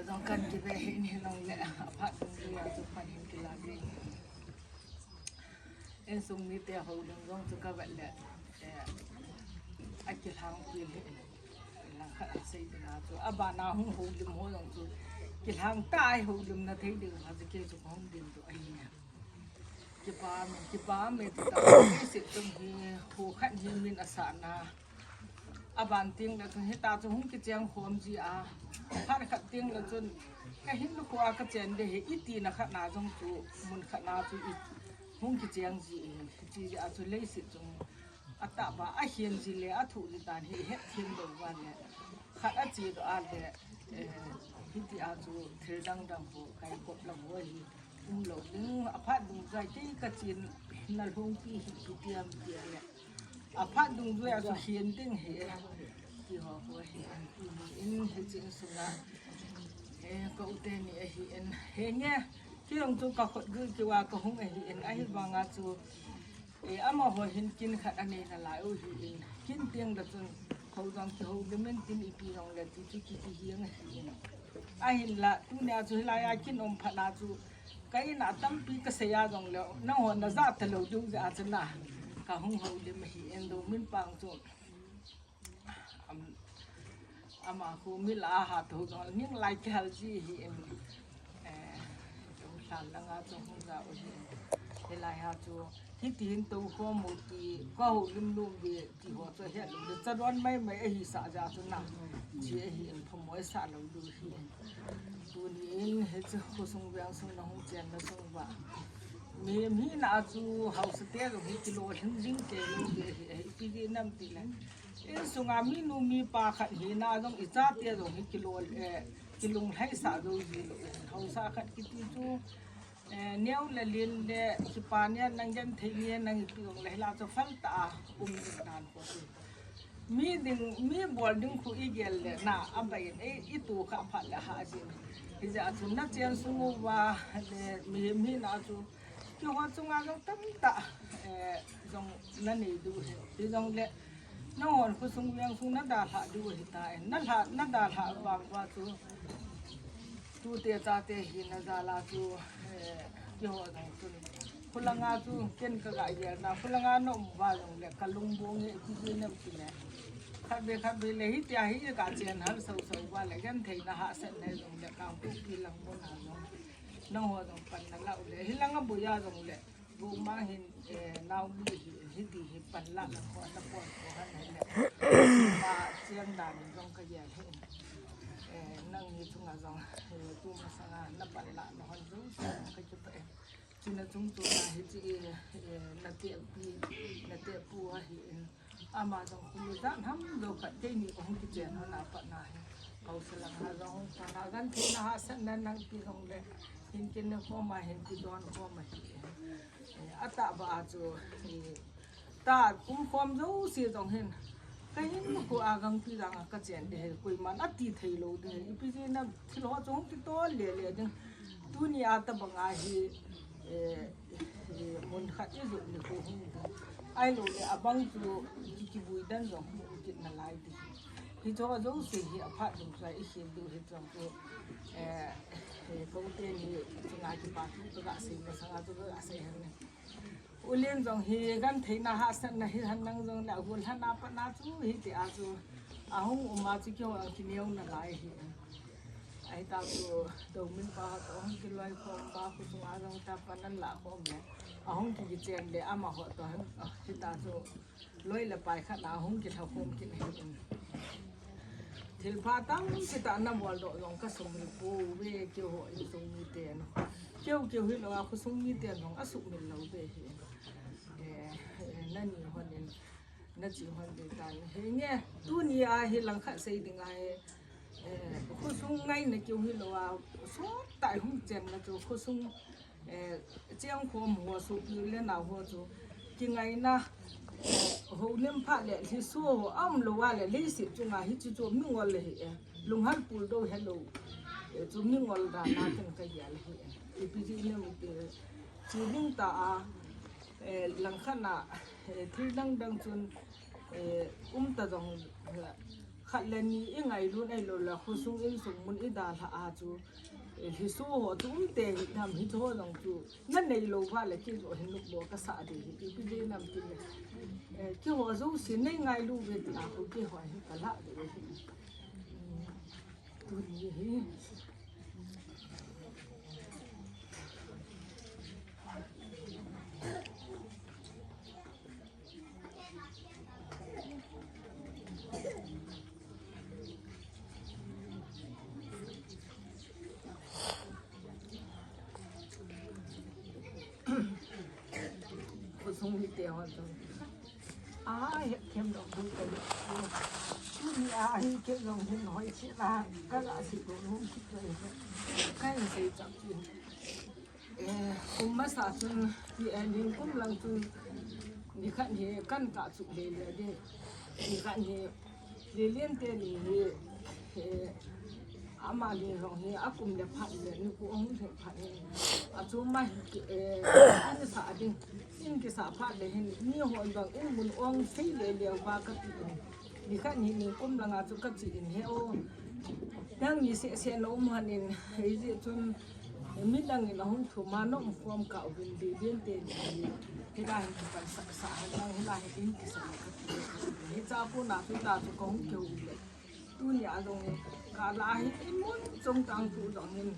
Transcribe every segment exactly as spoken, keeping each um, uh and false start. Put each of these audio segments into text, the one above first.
Jong kan kibe hin hilong le, aphat dungjuia chu pan hin kila ding. Insung mite houlim jong chu kavet le, eh, akilhang pil hi. Langkhat asei dinga chu, abana hung houlim ho jong chu, kilhang tah a houlimna thei ding, ajeh chu kahung ding chu ahi. Kipa me, kipa me, ti ta, leiset chung hi, kho khat hi min asahna. Aban teng le chun, hita chu hung kicheng khom ji a. Phat khat teng le chun, kahin kho a kachen de hi, iti na khat na jong chu, mun khat na chu i, hung kicheng ji hi, ti a chu leiset chung. Atahbeh a hin ji le, athu ji dan hi, het them lou va le. Khat achi doh a le, eh, hiti a chu, thil dang dang ho, kai kop lam ho hi. Um lou ding, aphat dungjuia kei kachin na lhungpi hi kitiam tia le. Aphat dungjuia chu hin ding hi. Ti ho ho hi an ti ni in hi chin sunga. Eh, ka u teni ahi in. Hi nge, kei jong chu kakhut gil kiva kahung ahi in. Ahivanga chu, eh, amaho hin kin khat anei nalai u hi in. Kin teng le chun, hou jong kihoulim in tin ipi jong le ti chu kiti hi ang ahi in. Ahinla, tunia chu hilai a kin um phat na chu, ka in a tampi kasei a jong le, nangho naja talou diu jeh a chu na, kahung houlim ahi in, Domin pang chu, am, ama khu mi la a hat ho jong, ning lai kihal ji hi in, eh, hung lhan langa chu hung ja u hi in, hilai a chu, hiti hin tou khom u ti, kahoulim nom ve, ti ho chu ahet lou le, chadon mai mai ahi sah jeh a chu na, chi ahi in, phamoi sah lou diu hi in. Tuni in hichu khosung veng sung nahung chenna sung uva, mihem hina chu haosa te jong hi kilolhing jing te jing te hi, eh, ipi jeh ham ti le, insunga minu mipa khat hina jong icha te jong hi kilol, eh, kilunglhai sah jou ji lou. Haosa khat kiti chu, eh, neo le len le, kipa nia nang genthei nia nang ipi jong le, hilai chu phal tah a um ding dan ko chu. Mi ding, mi bol ding khu igel le na, abai in, eh, itu kha phat le ha jin. Hijeh a chu nachen sung uva le, mihem hina chu, keiho chunga jong tamtah, eh, jong nanei diu hi. Hijong le, nanghon khosung veng sung nadalhah diu ahitai. Nalhah, nadalhah vang uva chu, tute chate hina jal a chu, eh, keiho jong chun, khulanga chu ken kaga gel na, khulanga na um uva jong le, kalung bong e, ipi jeh ham ti le. Khatvei, khatvei le, hitia hi kachen hal sau sau uva le, genthei na hahsatna jong le, Kangpokpi lang mun a jong, nangho jong pan nalah u le, hilanga boi a jong le, Goma hin, eh, Naomi hi, hiti hi panlah lang ho, napon ho han hin le. Pa cheng dan in jong kagel hin. Eh, nangni chunga jong, eh, tumasanga napanlah nahon jouse kakipah e. Chuna chungchona hiche, eh, natehpi, natehpu ahin. Ama jong khu jat ham lou khat keini kahung kichen hon a pat na hi. Haosa lang a jong hung pan a genthei na hahsatna nangpi jong le. Hin kine khom a hin kidon khom ahi. Eh, atahbeh a chu, eh, ta kum khom jouse jong hin. Kahin khu a gangpi jang a kachen de hi. Koiman ati thei lou de hi. Ipi jeh ham thil ho chu hung kitol le le ding. Tuni a tabang a hi, eh, eh, mun khat ijot nikho hung ding. Ahilou le abang chu ki, kivui dan jong hung kit nalai ding. Hicho jouse hi aphat dungjuia ihin diu hi jong chu, eh, eh, ka u teni chunga kipa thu kaga sei masanga chu kaga sei hen ne. U Len jong hi genthei na hahsatna hi hen nang jong le agol hana pat na chu hiti a chu ahung um a chu keiho kineo nalai hi. Ahita chu Domin pa ho toh hung kiloikhom pa, khosunga jong ta pan alah khom le. Ahung ki, kichen le amaho toh hen, ah, hita chu loi le pai khat na ahung kilha khom kit hin. Thilpha tampi tah nabol doh jong kasumil pouve, keiho insung miten. Keu, keu hilou a khosung miten jong asumil lou ve hi. Eh, eh, nani hon in, nachi hon ve tan. Henge, tuni a hi langkhat sei ding ahi. Eh, khosung ngaina keu hilou a, sot tah hung chenna chu khosung, eh, chengkhom ho, sopi le nao ho chu kingaina, eh, houlim phat le lhiso ho aum lou a le leiset chunga hiche chu mingol le hi e. Lunghal puldo helou, eh, chu mingol dan a ken kagel hi e. Ipi jeh ham iti le, chi ding tah a, eh, langkhat na, eh, thil dang dang chun, eh, um ta jong, eh, Khat le ni i ngailut ahilou le, khosung insung mun i dalha a chu, eh, lhiso ho chu umte hinam, hiche ho jong chu na neilou uva le kei jong hin lupmo kasa ding ahi, ipi dinam tile. Eh, keiho jouse nei ngailu uve tia khu keiho hin kalah ding ahi. Hmm, tuni hi. Khosung mite ho chu. Ai, hethem lou ding kahi. Tuni a hi kei jong hin hoiche la, ka la sei lou lou kit lou. Ka la sei chap tin. Eh, kum masa chun, ni, eh, nikum lang chun, nikhat hi kan kah chuh lele ding. Nikhat hi, Lelen teni hi, eh, amani jong hi, akum le phat le, nikum ahung lhing phat hi. Achom a hi, eh, in sa ding, in kisa phat le hin, ni hon jong in mun ong sei lele uva kati in. Nikhat hi nikum langa chu kache in he o. Nangni seh seh na um hon in, hijeh chun midang in ahung thum a na umkhom kah uvin Lelen teni hi. Hilai hi kipan sah sah hen lang, hilai hi in kisa kati. Hiche a kona chu ta chu kahung kihou le. Tuni a jong in kala hi in mun chom tang tu jong in.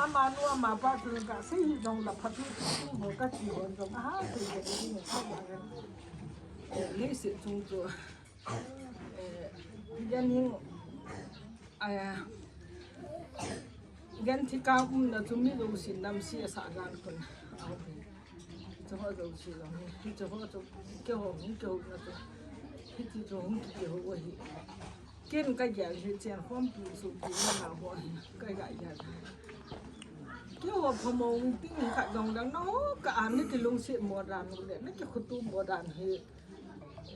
Amanu amapa chun kasei hi jong la phathu tu ho kati hon jong aha sei ke ni ka ba ga. Eh, leiset chung chu, eh, gen hing, eh, gen thikang umna chu mi jousen namse asah dan khun. Ahi. Hiche ho jouse jong hi, hiche ho chu keiho hung kihouna chu, hiti chu hung kikihou ahi. Ken kagel hi chen khompi sopi nana ho hi kagel. Keiho phamong ting khat jong dang na ho ka an ni kilungset mo dan u le, na kikhutup mo dan hi,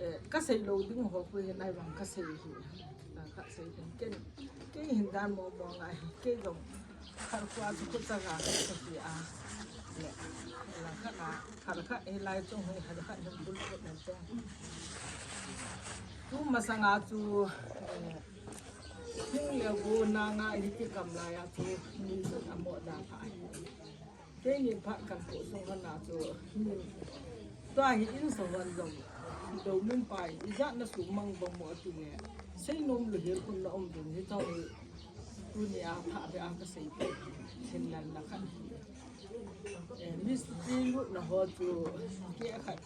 eh, kasei lou ding ho khu hin ahivang kasei hi. Na kasei hin ken, kei hin dan mo mo ngai hi, kei jong Kharkhu a chu khucha ga ka ti a. Le, la khat a, khat khat e lai chung hi, khat khat hin bul kut nan chung. Tu masanga chu, eh, hing le go na nga hi kikam lai a chu, ni sun amo da pha hi. Keini phat kan pu sung hana chu, ni. Tua hi in sa wan jong, do min pai, ijat na sumang bang mo ati le. Seinom lou hel khun na um ding hi tau hi. Tuni a pha be a kasei pe. Thinlhang na khat. Eh, mistri lutna ho chu kei khat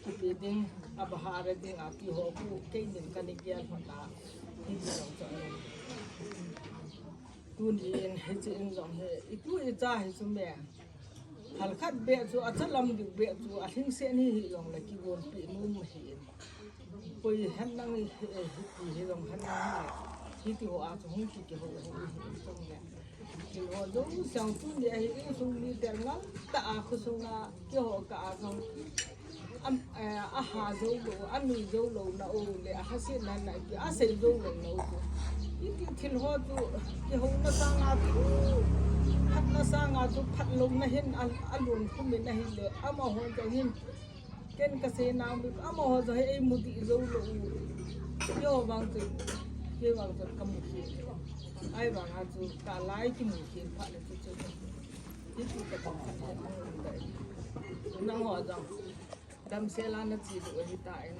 kipe ding, abahar ding a kiho khu, keinin kana gel hon a. Hiti jong chu. Tunin hiche in jong hi, itu icha hi chu me. Halkhat beh chu, achalam ding beh chu, alhingset hi hijong le kigonpi nom ahi in. Koi hen nang hi, hi, hi, hijong hen nang hi. Hiti ho a chu hung ki, kihou, hung hi, hung le. Kihou, jong sang tuni ahi, insung mite ngal tah a khosung a, kihou kah a jong. Am, eh, aha jou lou, anui jou lou na u le, aha seh na na ki, asei jou lou na u chu. Hiti thil ho chu, kihouna sanga chu, phatna sanga chu, phatlouna hin, a, alung khum in ahile, amaho jong hin, ken kasei nau mi, amaho jong hi eimu dih jou lou u. Keiho vang chu, kei vang chu kamu khel. Ahivang a chu, kalai kimu khel phat le chu chu. Hiti ka tong khat le, nangho jong. Damsel a na che diu ahi tan.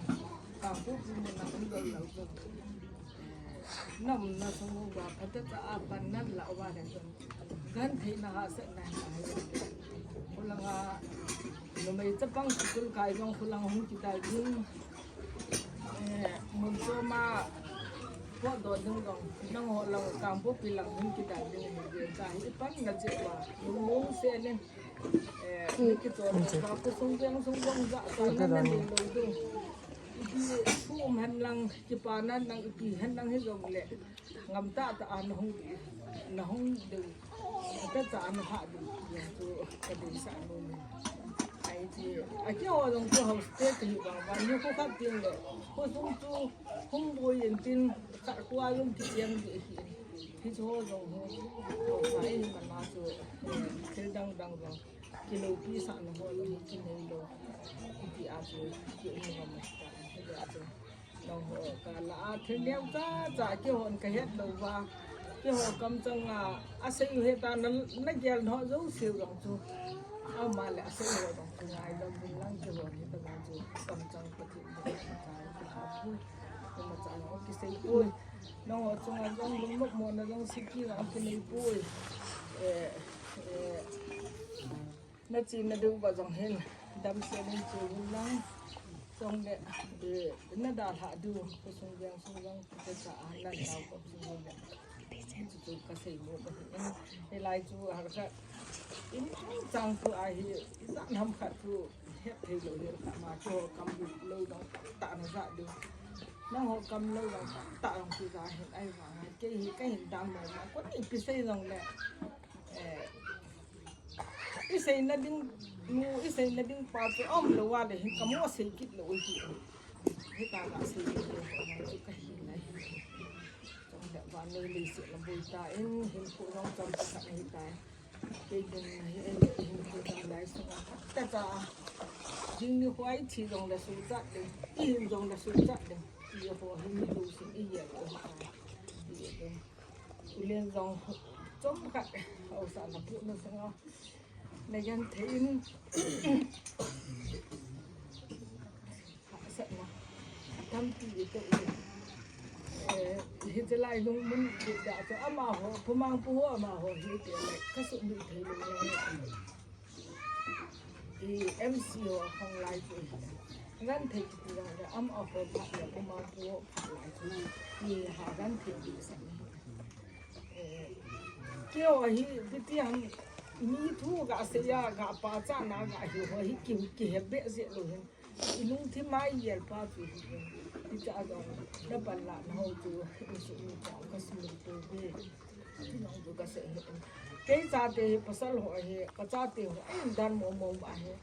Kangpokpi mun a um lou lou jong. Eh, na umna sung uva phatecha a pan nan la uva le jong. Gentheina hahsatna hi ahi. Khulanga numei chapang school kai jong khulang hung kidal ding. Eh, mun choma potdoh ding jong. Nangho lang Kangpokpi lang hung kidal ding ahi. Tahi i panna cheh uva. Lungmong sel in. Eh, kichon ka khosung veng sung veng ja ka na na nei lou ding. Ipi thu um hen lang, kipa nan lang, ipi hen lang hijong le. Ngam tah tah a na hung ding, na hung ding. Phatecha a na ha ding. Hiti chu ka deisah nom in. Ahi ti, akeiho jong chu housetake kahi vang vang. Nikho khat tin le. Khosung chu hung boi in tin, khat kua jong kichem ding ahi. Hiche ho jong hi, ho sa in mana chu, eh, thil dang dang jong, kiloupi sahna ho jong hi kinei lou. Hiti a chu, ki um ngam ta, hiti a chu. Nangho kala a thil neocha cha keihon kahet lou va, keiho kamchang a asei u heta na, nagel nau jouse u jong chu. Ama le asei u jong chu ngaidam uvin lang, keiho hita jong chu kamchang Pathen in cha kiha poi. Imacha jong kisei poi. Nangho chunga jong lungnopmona jong siki jong kinei poi. Eh, eh, Nache nadiu va jong hin damsel in che uvin lang. Chule, eh, nadalhah diu, khosung vengsung jong, keicha a nadalhah khosung jong le. Chuchu kasei nom ahi in, hilai chu harsa in chang chu ahi, ijat ham khat chu het thei lou hi kha ma, keiho kam lou jong tamtah najah diu. Nangho kam lou jong tamtah jong chu ja hin, ahivanga kei hi kahin dan mo ma, koi in ipi sei jong le. Eh, Iseina ding nu, iseina ding pa chu aum lou a le hin kamo sei kit lou hi. Hita kasei kit lou chu kahi nai. Chule vannoi leiset la boi ta in hinkho jong chom khat ahi tai. Kei ding ahi, eh, hinkho chom lai sunga tacha. Jing nikho a ithi jong le suchat ding, ihin jong le suchat ding. Iho hin lou sin iye lou. Iye lou. Ulen jong chom khat, haosa napu na sanga. Nagenthei in. Hahsatna tampi ito u. Eh, hichelai lungmun kit da chu amaho, pumang pu ho amaho hi te le, kasumil thei lou le. I M C ho a khang lai chu hi. Genthei kiti jong le, amaho phat le, pumang pu ho phat lai chu. I ha genthei di sa ni. Eh, keiho hi, hiti ham, mi thu gasei a, gapachatna gahi ho hi, ki, kihe behseh lou hin. Ilungthim a igel pa chu hi, hicha jong, napan lahna ho chu, insung mi pa kasumil tou ve. Ti jong chu kasei hi. Kei chate hi, pasal ho hi, kachate ho, ahin dan mo mo ma hi.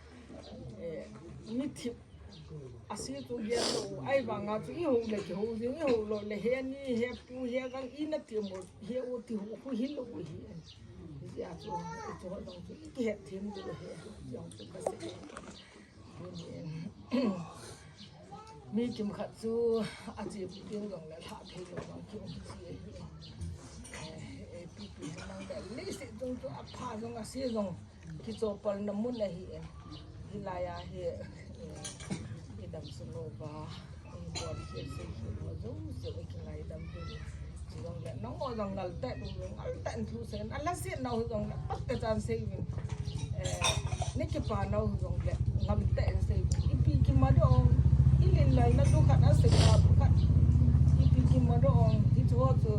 Eh, mi thip Ase chu gel lou, ahivanga chu ihou le kihou jing, ihou lou le he ni, he pu, he gang ina ti mo, he u ti ho, khu hilou hi. Hijeh a chu, chu ho jong chu, ikihet them diu hi, jong chu kasei. Mi kimkhat chu, ache pu ding jong le lha thei lou jong kium kiche hi. Eh, eh, pi pi nang le, leiset jong chu, apha jong, ase jong. Kichopalna mun ahi in. Hilai a hi, eh, idam sunguva, eh, bol hi sei hi lo jong, jong kingaidam tu. Chuleh nangho jong ngal tah, ngal tah thu sei, ala sei nau jong le, pat tah chan sei uvin. Eh, nei kipa nau jong le, ngam tah sei uvin. Ipi kimat ding, ilin lai na tu khat a sei na tu khat. Ipi kimat ding, hichu chu,